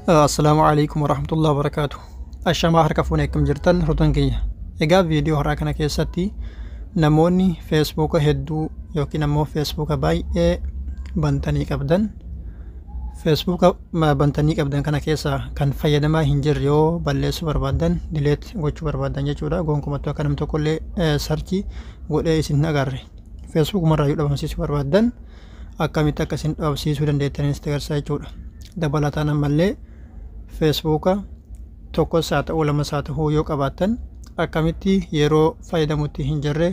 Assalaamu alaikum warahmatullahi wabarakaatu. Ashamaa, harka fuunee, akkam jirtan, hordoftoota keenya? Egaa viidiyoo har'aa kana keessatti namoonni Feesbuuka hedduu yookiin ammoo Feesbuuka baay'ee bantanii qabdan, Feesbuuka bantanii qabdan kana keessaa kan fayyadamaa hin jirre yoo balleessuu barbaaddan, delete gochuu barbaaddan jechuudha. Gonkumattuu akka namni tokkollee search godhee isin hin agarre Feesbuukumarraa yoo dhabamsiisuu barbaaddan, akkamitti akka isin dhabamsiisuu dandeettanis itti agarsiisa jechuudha. Dabalataan ammallee Feesbuuka tokkos haa ta'uu, lamas haa ta'uu yoo qabaattan, akkamitti yeroo fayyadamutti hin jirre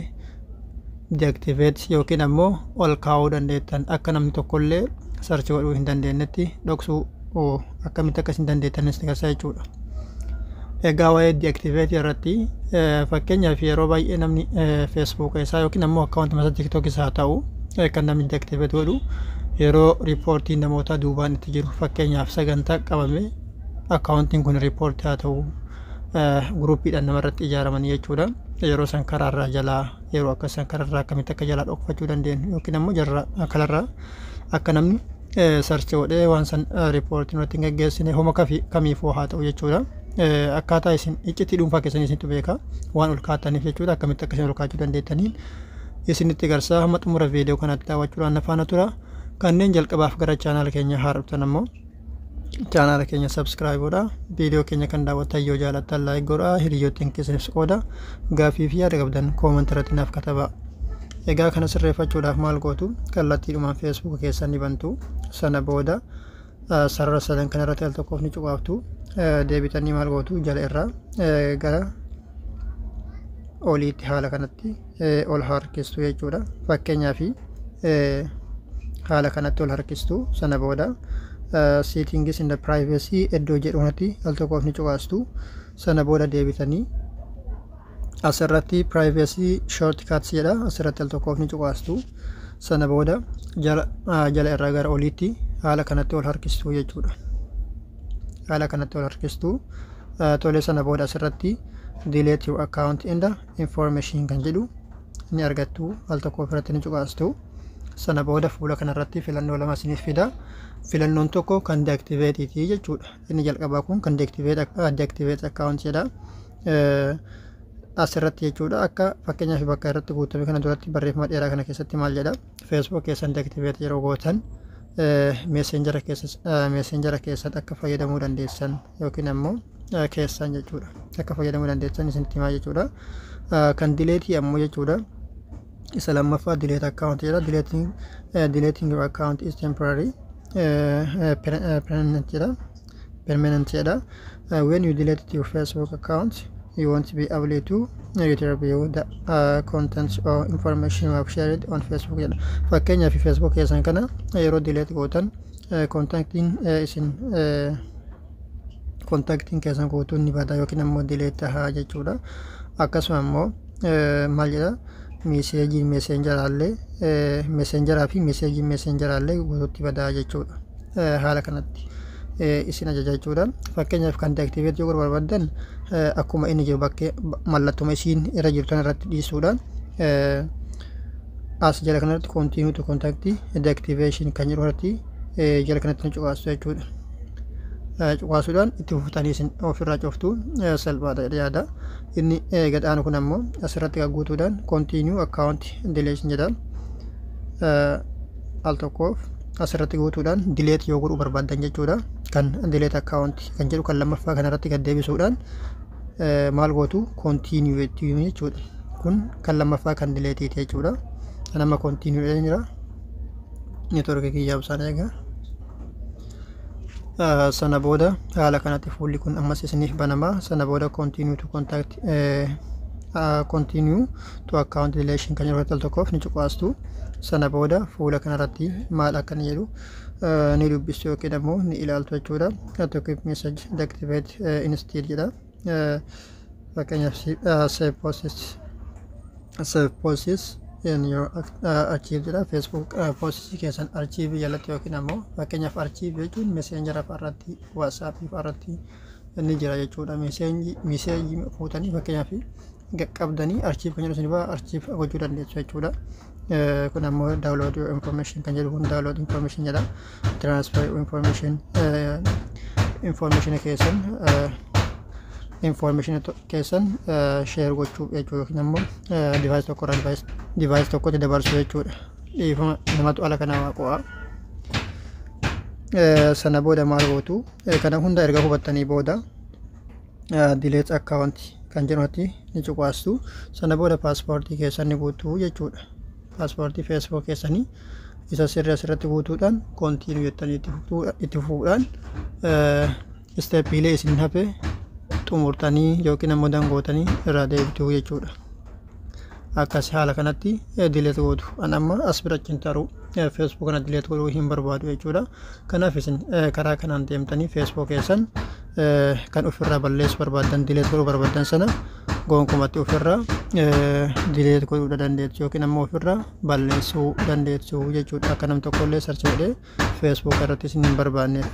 deactivate yookiin ammoo ol kaa'uu dandeettan, akka namni tokkollee search godhuu hin dandeenyetti dhoksuu akkamitti akka isin dandeettanis agarsiisa jechuudha. Egaa waa'ee deactivate irratti, fakkeenyaaf yeroo baay'ee namni Feesbuuka isaa yookiin ammoo akkaawuntii masaa TikTok isaa haa ta'u kan namni deactivate godhu yeroo riippoortiin namoota duubaan itti jiru, fakkeenyaaf sagantaa qabame akkaawuntiin kun riippoortii haa ta'u, guruuppiidhaan namarratti ijaaramanii jechuudha. Yeroo san karaarraa jalaa, yeroo akka san karaarraa akkamitti akka jalaa dhokfachuu dandeenyu yookiin ammoo jarra kanarraa akka namni search godhee waan san riippoortii irratti hin gaggeessine, homa kamiifuu haa ta'u jechuudha. Akkaataa isin iccitii dhuunfaa keessanii isintu beeka waan ol kaataniif jechuudha. Akkamitti akka isin ol kaachuu dandeettaniin isinitti agarsiisa. Hamma xumura viidiyoo kanaatti daawwachuudhaan na faana tura. Kanneen jalqabaaf gara chaanaala keenya haaroftan ammoo chaanaala keenya subscribe godhaa. Viidiyoo keenya kan daawwattan yoo jaalattan like godhaa. Hiriyoottan keessaniif qooda. Gaaffii fi yaada qabdan comment irratti naaf katabaa. Egaa kana sirreeffachuudhaaf maal gootu? Kallattiidhumaan Feesbuuka keessan ni bantu. Sana booda sarara sadan kanarratti al tokkoof ni cuqaaftu. Deebitanii maal gootu? Jala irraa gara oliitti haala kanatti ol harkistu jechuudha. Fakkeenyaaf haala kanatti ol harkistu. Sana booda "Settings and privacy" iddoo jedhu kanatti al tokkoof ni cuqaastu. Sana booda deebitanii asirratti "Privacy shortcuts" jedha, asirratti al tokkoof ni cuqaastu. Sana booda jala irraa gara oliitti haala kanatti ol harkistu jechuudha. Haala kanatti ol harkistu. Tole, sana booda asirratti "Delete your account and information" kan jedhu ni argattu. Al tokko ofirratti ni cuqaastu. Sana booda fuula kanarratti filannoo lama isiniif fida. Filannoon tokko kan deactivateiti jechuudha. Inni jalqabaa kun kan deactivate account jedha asirratti jechuudha. Akka fakkeenyaaf bakka irratti guutame kana duratti barreeffama dheeraa kana keessatti maal jedha? Facebook keessan deactivate yeroo gootan Messengera keessatti akka fayyadamuu dandeessan yookiin ammoo keessan jechuudha akka fayyadamuu dandeessan isinitti himaa jechuudha. Kan delete ammoo jechuudha, isa lammaffaa delete account jedha. Deleting your account is temporary, permanent jedha, permanent jedha. When you delete your Facebook account, you won't be able to retrieve the contents or information you have shared on Facebook jedha. Fakkeenyaaf Facebook keessan kana yeroo delete gootan contactiin isin contactiin keessan guutuun ni bada yookiin ammoo delete tahaa jechuudha. Akkasuma immoo maal jedha? Miseejiin Messengeraallee, Messengeraa fi miseejiin Messengeraallee guutuutti badaa jechuudha. Haala kanatti isin ajaja jechuudha. Fakkeenyaaf kan deactivate yoo barbaaddan, akkuma inni jiru bakkee mallattuma isiin irra jirtu irratti dhiisuudhaan as jala kanarratti "Continue to account deactivation" kan jedhu irratti jala kanatti ni cuqaastu jechuudha. Cuqaasuudhaan itti fuftanii isin ofirraa cuftu, salphaadha yaada. Inni gad aanu kun ammoo asirratti guutuudhaan "Continue account deletion" jedha. Al tokkoof asirratti guutuudhaan delete yoo godhuu barbaaddan jechuudha. Kan delete account kan jedhu kan lammaffaa kanarratti gad deebisuudhaan maal gootu? Continue jechuudha. Kun kan lammaffaa kan deleteiiti jechuudha. Kan amma continue jira. Neetwoorkii kiyyaa ibsaan eegaa. Sana booda haala kanatti fuulli kun ammas isiniif banama. Sana booda "Continue to account deletion" kan yeroo al tokkoof ni cuqaastu. Sana booda fuula kanarratti maal akka inni jedhu ni dubbistu yookiin ammoo ni ilaaltu jechuudha. Tokko message deactivate instead jedha. Fakkeenyaaf save posts in your archive jedha. Facebook posts keessan archive jalatti yookiin ammoo fakkeenyaaf archive jechuun Messenger irratti, WhatsApp irratti ni jira jechuudha. Message fuutanii fakkeenyaaf qaqqabdanii archive kan jedhu isin ba'a, archive gochuu dandeessu jechuudha. Kun ammoo "Download your information" kan jedhu kun download information jedha. Transfer information. Information keessan share gochuu jechuudha yookiin ammoo device tokkorraa device tokkotti dabarsuu jechuudha. Dhiifama, namatu ala kana waa qo'a. Sana booda maal gootu? Kana hunda erga hubattanii booda delete account kan jedhutti ni cuqaastu. Sana booda passwordii keessan ni guutuu jechuudha. Passwordii Facebook keessanii isa sirrii asirratti guutuudhaan continue jettanii itti fufuudhaan stepiilee isin hafe xumurtanii yookiin ammoo dangootanii irraa deebituu jechuudha. Akkas haala kanatti delete gootu. An amma as bira hin taru, Facebook kana delete godhuu hin barbaadu jechuudha. Kanaaf isin karaa kanaan deemtanii Facebook keessan kan ofirraa balleessuu barbaaddan, delete godhuu barbaaddan sana gonkumatti ofirraa delete godhuu dandeessu yookiin ammoo ofirraa balleessuu dandeessu jechuudha. Akka nam tokkollee search godhee Facebook irratti isin hin barbaannedha.